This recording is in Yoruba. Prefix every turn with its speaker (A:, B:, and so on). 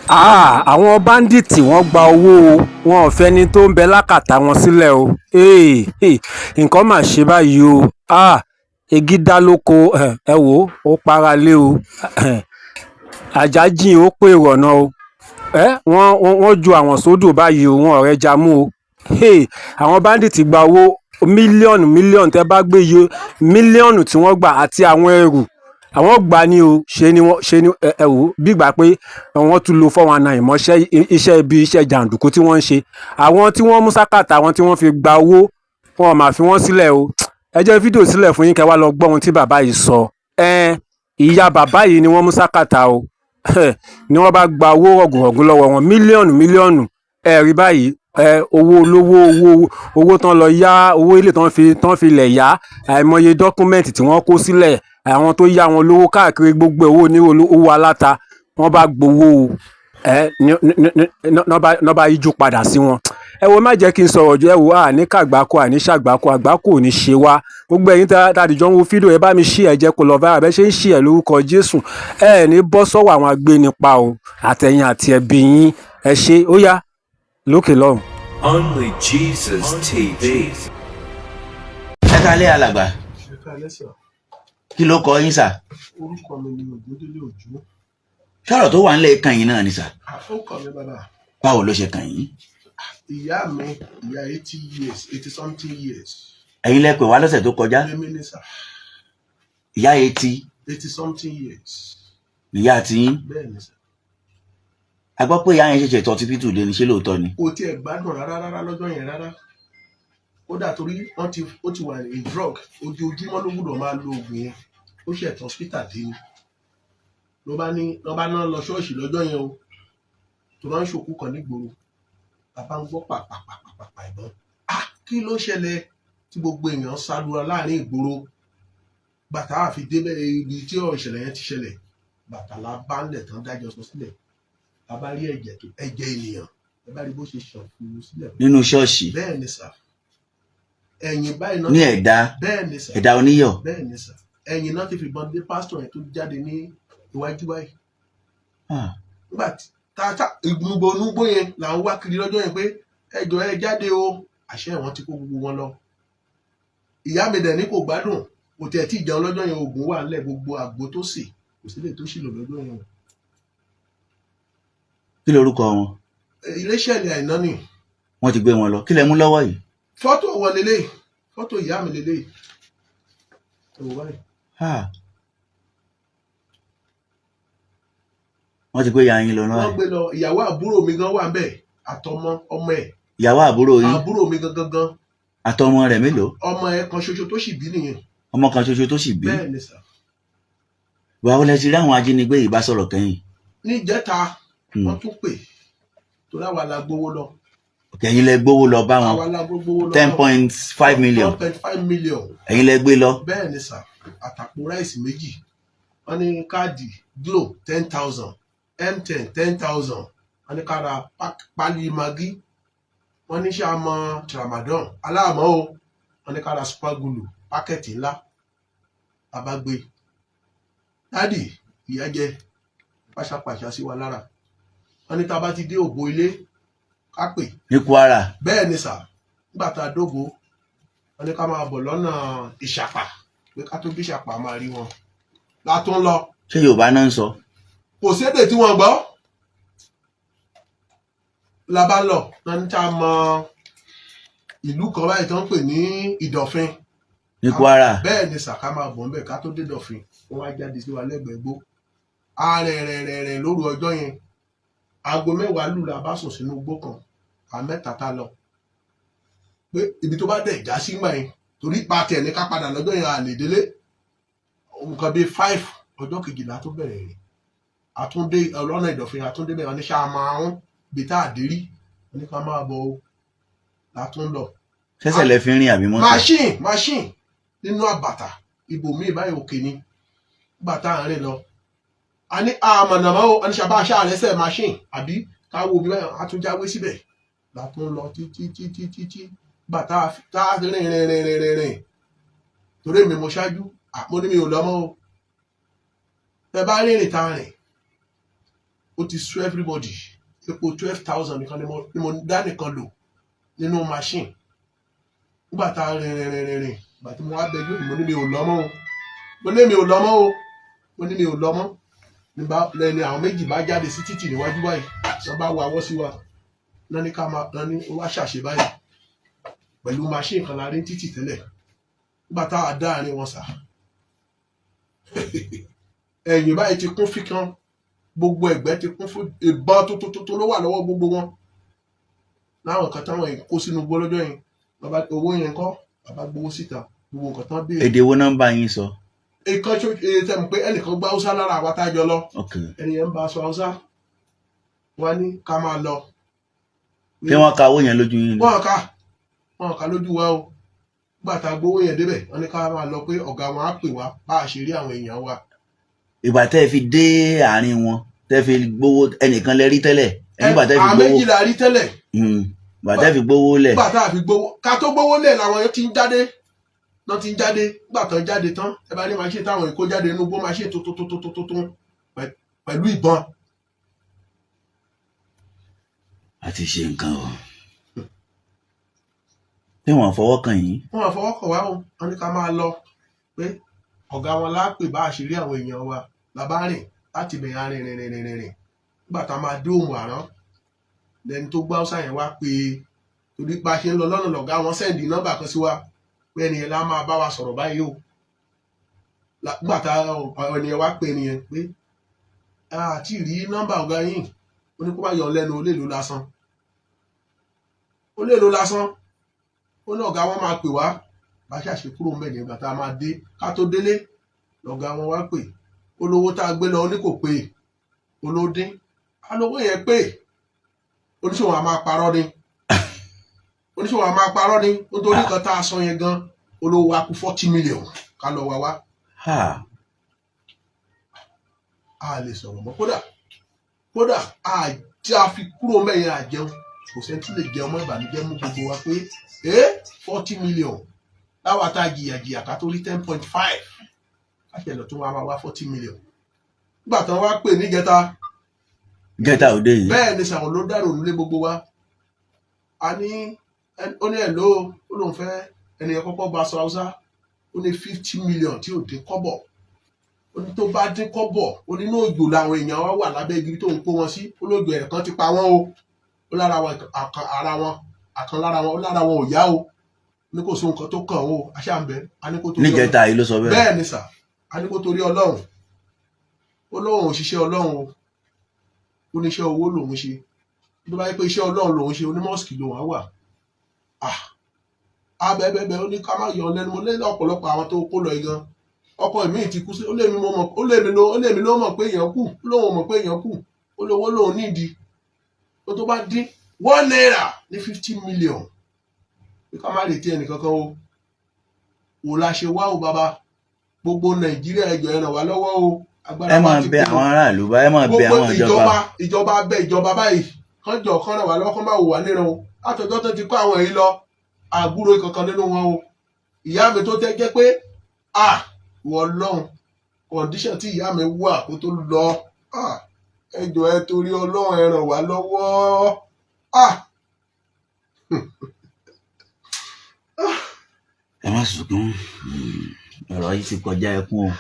A: Àwọn bandits wọ́n gba owó o, wọn ò fẹ́ni tó ń bẹ lákàtà wọn sílẹ̀ o. Nǹkan mà ṣe báyìí o. Igi dá lóko, ẹ wò ó, ó para lé o. Ajá jìn ó pèrò ọ̀nà o. Wọ́n ju àwọn sódò báyìí o, wọn ò rẹ́ja mú o. Àwọn bandits gba owó mílíọ̀nù mílíọ̀nù, tẹ́ bá gbé iye mílíọ̀nù tí wọ́n gbà àti àwọn ẹrù àwọn gbà ní o. Ṣe ni wọ́n ṣe ni ẹ wò ó bí gbà pé wọ́n tún lo 419 mọ́ṣẹ́ iṣẹ́ ibi iṣẹ́ jàǹdùkú tí wọ́n ń ṣe. Àwọn tí wọ́n mú sákàtà àwọn tí wọ́n fi gba owó, wọn ò máa fi wọ́n sílẹ̀ o. Ẹ jẹ́ fídíò sílẹ̀ fún yín kẹ́ wá lọ gbọ́ ohun tí bàbá yìí sọ. Ìyá bàbá yìí ni wọ́n mú sákàtà o, ni wọ́n bá gba owó rọ̀gùnrọ̀gùn lọ́wọ́ wọn, mílíọ̀nù mílíọ̀nù. Ẹ rí báyìí, owó olówó, owó owó tán lọ yá, owó ilé tán fi lẹ̀ yá, àìmọye document tí wọ́n kó sílẹ̀, àwọn tó yá wọn lówó káàkiri, gbogbo owó ní owó aláta, wọ́n bá gbowó o. Ẹ ní bá yíjú padà sí wọn. Ẹ wo, má jẹ́ kí n sọ̀rọ̀ jù. Ẹ wò, àní kàgbákò, àní ṣàgbákò, àgbákò ò ní ṣe wá. Gbogbo ẹ̀yin tá a dìjọ ń wo fídíò, ẹ bá mi ṣí, ẹ jẹ́ kó lọ viral. Bẹ́ẹ̀ ṣe ń ṣí ẹ, lórúkọ Jésù, ẹ ní bọ́ sọ́wọ́ àwọn agbénipa o, àtẹ̀yìn àti ẹbí yín. Ẹ ṣe, ó yá lókè lọ́hùn.
B: Only Jesus TV.
C: Ẹ kálẹ́, alàgbà.
D: Ẹ káalẹ́ sà.
C: Kí ló kọ yín, sà?
D: Orúkọ mi ni Ògúndélé Òjó.
C: Sọ̀rọ̀ tó wà ńlẹ̀ kàn yín náà ni, sà?
D: Àfọkàn mi, bàbá.
C: Báwo ló ṣe kàn yín?
D: Ìyá mi, ìyá 80 years, 80 something years.
C: Ẹ̀yin lẹ pè wá lọ́sẹ̀ tó kọjá.
D: Èmi ni, sà.
C: Ìyá 80?
D: 80 something years.
C: Ìyá tí yín?
D: Bẹ́ẹ̀ ni, sà.
C: A gbọ́ pé ìyá yẹn ṣẹ̀ṣẹ̀ tọ́ hospital dé ni, ṣé lóòótọ́ ni?
D: Kò tiẹ̀ gbádùn rárá rárá lọ́jọ́ yẹn rárá. Kódà torí wọ́n ti ó ti wà ní drug, ojoojúmọ́ ló gbọ́dọ̀ máa lo oògùn yẹn. Ó ṣẹ̀ tán hospital dé ni ló bá ní ló bá náà lọ ṣọ́ọ̀ṣì lọ́jọ́ yẹn o, tó máa ń ṣòkú kan nígboro. Bàbá ń gbọ́ pàpàpàpàpà ìbọn. Ah, kí ló ṣẹlẹ̀ tí gbogbo èèyàn sálura láàrin ìgboro? Bàtà àfi débẹ̀ ibi tí ọ̀rọ̀ ìṣẹ̀lẹ̀ yẹn ti ṣẹlẹ̀, bàtà la bá ń lẹ̀ tán dájọ́ sọ sílẹ̀. La bá rí ẹ̀jẹ̀ tó ẹ̀jẹ̀ ènìyàn, ẹ bá rí bó ṣe ṣàn fún un sílẹ̀.
C: Nínú ṣọ́ọ̀ṣì?
D: Bẹ́ẹ̀ ni, sà, ẹ̀yìn báyìí náà.
C: Ní ẹ̀dá?
D: Bẹ́ẹ̀ ni, sà.
C: Ẹ̀dá oníyọ̀?
D: Bẹ́ẹ̀ ni, sà, ẹ̀yìn náà ti fìbọn dé pásítọ̀ yẹn tó jáde ní iwájú báyìí.
C: Ah,
D: nígbà tí tá ìgbùngbò onúgbò yẹn là ń wá kiri lọ́jọ́ yẹn pé ẹjọ́ ẹ jáde o, àṣẹ wọn ti kó gbogbo wọn lọ. Ìyá mi dẹ̀ ní kò gbádùn, kò tiẹ̀ tí ì jẹun lọ́jọ́ yẹn. Oògùn wà nílẹ̀, gbogbo àgbo tó sè, kò sílẹ̀ tó sì lò lọ́jọ́ yẹn o.
C: Kí lorúkọ wọn?
D: Iléeṣẹ́ àìná ni.
C: Wọ́n ti gbé wọn lọ. Kí lẹ mú lọ́wọ́ yìí?
D: Fọ́tò wọn lélẹ̀, fọ́tò ìyá mi lélẹ̀, ẹ wò báyìí.
C: Ah. Wọ́n ti gbé ìyá yín lọ náà?
D: Wọ́n gbé lọ. Ìyàwó àbúrò mi gan wà ńbẹ̀, àtọmọ ọmọ ẹ̀.
C: Ìyàwó àbúrò yín?
D: Àbúrò mi gangan gan.
C: Àtọmọ rẹ̀ mélòó?
D: Ọmọ ẹ̀ kan ṣoṣo tó sì bí nìyẹn.
C: Ọmọ kan ṣoṣo tó sì bí?
D: Bẹ́ẹ̀ ni, sà.
C: Wàá lẹ ti rí àwọn ajínigbé yìí bá sọ̀rọ̀ kẹ́yìn?
D: Níjẹta wọ́n tún pè, torí àwa la gbowó lọ.
C: Ẹ̀yin lẹ gbówó lọ bá wọn?
D: Àwa la gbowó lọ.
C: 10.5 million?
D: 1.5 million.
C: Ẹ̀yin lẹ gbé lọ?
D: Bẹ́ẹ̀ ni, sà, àtàpò ráìsì méjì. Wọ́n ní káàdì Glo 10,000, MTN 10,000, wọ́n ní ká ra pálí Maggi, wọ́n ní ṣé a mọ tramadol aláàmọ́ o, wọ́n ní ká ra super glue pákẹ́ẹ̀tì ńlá. Bàbá gbé dádì, ìyá jẹ pàṣàpàṣà sí wa lára. Wọ́n ní tá a bá ti dé òbó ilé, ká pè.
C: Ní Kwara?
D: Bẹ́ẹ̀ ni, sà. Nígbà tá a dógo, wọ́n ní ká máa bọ̀ lọ́nà Ìṣàpà, pé ká tó bí Ìṣàpà máa rí wọn látún lọ.
C: Ṣé Yorùbá náà ń sọ?
D: Kò sédè tí wọ́n gbọ́. La bá lọ náà ní tá a mọ ìlú kan báyìí tó ń pè ní Ìdọ̀fin.
C: Ní Kwara?
D: Bẹ́ẹ̀ ni, sà, ká máa bọ̀ ńbẹ̀. Ká tó dé Ìdọ̀fin, wọ́n wá jáde sí wa lẹ́gbẹ̀ẹ́ gbó. A rìn rìn rìn rìn lóru ọjọ́ yẹn, aago 10 lù la bá sùn sínú igbó kan, à mẹ́ta tá lọ, pé ibi tó bá dẹ̀ já sí gbà yẹn, torí pa tiẹ̀ ní ká padà lọ́jọ́ yẹn, à lè délé. Nǹkan bíi 5 ọjọ́ kejìlá tó bẹ̀rẹ̀ rìn, àtúndé ọlọ́nà Ìdọ̀fin, àtúndé bẹ̀rẹ̀. Wọn ní ṣáà máa ń bí tá a dé rí, wọn ní ká máa bọ̀ o, látún lọ.
C: Ṣẹ̀ṣẹ̀ lẹ fi ń rìn àbí mọ́tò?
D: Machine, machine nínú àbàtà ibòmíì báyìí, òkè ni. Nígbà tá à ń rìn lọ, a ní àmọ̀nàmọ́ o, a ní ṣàbá aṣáà rẹ́sẹ̀ machine àbí ká wo bí báyìí, a tún jáwé síbẹ̀, látún lọ títí títí títí. Nígbà tá a rìn rìn rìn rìn rìn rìn, torí èmi mo ṣáájú, mo ní mi ò lọ mọ́ o. Ẹ bá rìnrìn tá a rìn. Ó ti sú everybody. Epo 12,000 nìkan ni mo dá nìkan lò nínú machine nígbà tá a rìn rìn rìn rìn rìn. Ìgbà tí mo wá bẹjú, mo ní mi ò lọ mọ́ o, mo ní mi ò lọ mọ́ o, mo ní mi ò lọ mọ́. Nígbà lẹ́ni àwọn méjì bá jáde sí títì níwájú báyìí, wọ́n bá wọ awọ́ sí wa náà ní ká máa náà ní ó wá ṣàṣe báyìí pẹ̀lú machine kan la rí ní títì tẹ́lẹ̀. Nígbà táwa dá àárín wọn sà, ẹ̀yìn báyìí ti kún fíkan, gbogbo ẹ̀gbẹ́ ti kún fún ìbọn tuntun ló wà lọ́wọ́ gbogbo wọn láwọn kan táwọn yìí kó sínú igbó lọ́jọ́ yẹn. Bàbá, owó yẹn kọ́, bàbá gbowó síta, gbogbo nǹkan tán béèrè.
C: Èdè wo náà ń bá yín sọ?
D: Ìkan tó tẹ̀ mọ̀ pé ẹnìkan gbá Haúsá lára àwa tá a jọ lọ. Ẹni yẹn ń bá aṣọ Haúsá, wọn ní ká máa lọ.
C: Kí wọ́n ka owó yẹn lójú yín ni?
D: Wọn ká lójú wa o. Nígbà tá a gbowó yẹn débẹ̀, wọn ní ká máa lọ pé ọ̀gá wọn á pè wá bá a ṣe rí àwọn èèyàn wa.
C: Ìgbà tẹ́ ẹ fi dé àárín wọn, tẹ́ ẹ fi gbowó, ẹnìkan lẹ rí tẹ́lẹ̀ nígbà tẹ́ ẹ fi
D: Àwọn
C: gbowó?
D: méjì la rí tẹ́lẹ̀.
C: Ìgbà tẹ́ ẹ fi gbowó lẹ̀.
D: Nígbà tá a fi gbowó, ká tó gbowó lẹ̀ làwọn yẹn ti ń jáde náà, ti ń jáde. Nígbà tán jáde tán, ẹ bá ní máa ṣe táwọn èkó jáde inú igbó, máa ṣe tó tó tó tó tó tó pẹ̀lú ìbọn.
C: A ti ṣe nǹkan o tí wọ́n fọwọ́ kàn yín?
D: Wọn àfọwọ́ kàn wá o. Wọn ní ká máa lọ pé ọ̀gá wọn lápè bá a ṣe rí àwọn èèyàn wa. La bá rìn láti bẹ̀yà rìn rìn rìn rìn rìn rìn. Nígbà tá a máa dé òmù àrán, lẹni tó gbá Haúsá yẹn wá pé torí pa ṣe ń lọ lọ́nà lọ̀gá wọn send nọ́mbà kan sí wa pé ẹni yẹn lá máa bá wa sọ̀rọ̀ báyìí o. Nígbà tá ẹni yẹn wá pé ẹni yẹn pé àti rí nọ́mbà ọ̀gá yìí, ó ní kó bá yọ lẹ́nu, ó lè lò lásán, ó lè lò lásán. Ó ní ọ̀gá wọn máa pè wá. Bá ṣàṣe kúrò ń bẹ̀ ní ìgbà tá a máa dé, ká tó délé lọ̀gá wọn wá pè. Ó lówó tá a gbé lọ, ó ní kò pé, olódín alówó yẹn pé. Oníṣòwò a máa parọ́ ni, oníṣòwò a máa parọ́ ni, nítorí nǹkan tá a sọ yẹn gan, olówó wa kú 40 million ká lọ wá wá.
C: Ha.
D: A lè sọ̀rọ̀ mọ́. Kódà a jẹ́ a fi kúrò mẹ́yẹn àjẹun, kò sẹ́ni tí lè jẹun mọ́. Ìbànújẹ́ mú gbogbo wa pé 40 million láwa tá a jìyà jìyà ká tó rí 10.5, káṣẹ̀ lọ tó wá máa wá 40 million. Nígbà tí wọ́n wá pè níjẹta.
C: Jẹta òde yìí?
D: Bẹ́ẹ̀ ni sàwọn ló dàrú nílé gbogbo wa. A ní ó ní ẹ̀ ló ó lóun fẹ́ ẹni yẹn kọ́kọ́ bá aṣọ Haúsá, ó ní 50 million tí ò dín kọ́bọ̀. Ó ní tó bá dín kọ́bọ̀, ó ní inú òjò làwọn èèyàn wa wà lábẹ́ igi tó ń kó wọn sí. Ó lójó ẹ̀kan ti pa wọ́n o. Ó lára wọn àkan ara wọn àkan lára wọn, ó lára wọn ò yá o. Ní kò sí nǹkan tó kàn ó aṣáǹbẹ. A ní kó torí
C: Níjẹta yìí ló sọ bẹ́ẹ̀?
D: Bẹ́ẹ̀ ni sà. A ní kó torí Ọlọ́run. Ó lóun òṣìṣẹ́ Ọlọ́run o, ó ní iṣẹ́ owó lòun ṣe. Tó bá yẹ pé iṣẹ́ Ọlọ́run lòun ṣe, onímọ̀ọ́sì lòun á wà. Ah, abẹ́bẹ́bẹ́, ó ní ká má yọ lẹ́nu. Mo lé ọ̀pọ̀lọpọ̀ àwọn tó kó lọ yìí gan, ọkọ mi ti kú sí. Ó lé mi mo mọ̀, ó lé mi ló mọ̀ pé èèyàn kú, ó lóun mọ̀ pé èèyàn kú. Ó lówó lòun nídìí, ó tó bá dín ₦1 ní 50 million pé ká má retí ẹnìkankan o. Wò la ṣe wá o. Bàbá, gbogbo Nàìjíríà, ẹ jọ̀ọ́, ẹ ràn wá lọ́wọ́ o. Agbára
C: Ẹ
D: wa
C: máa
D: ti
C: bẹ
D: pín o.
C: àwọn aráàlú bá ẹ máa bẹ
D: Gbogbo
C: àwọn ìjọba.
D: Ìjọba, bẹ ìjọba báyìí, kán jọ kán ràn wá lọ́wọ́, kán má wò wá níran o. Látọjọ́ tó ti kó àwọn èyí lọ, àgbúrò kankan nínú wọn o. Ìyá mi tó tẹ́ jẹ́ pé à wọ lọ́hùn, condition tí ìyá mi wà kó tó lọ, ah, ẹ jọ̀ọ́, ẹ torí Ọlọ́run, ẹ ràn wá lọ́wọ́, ah.
C: Ẹ má sunkún. Ọ̀rọ̀ yìí ti kọjá ẹkún o.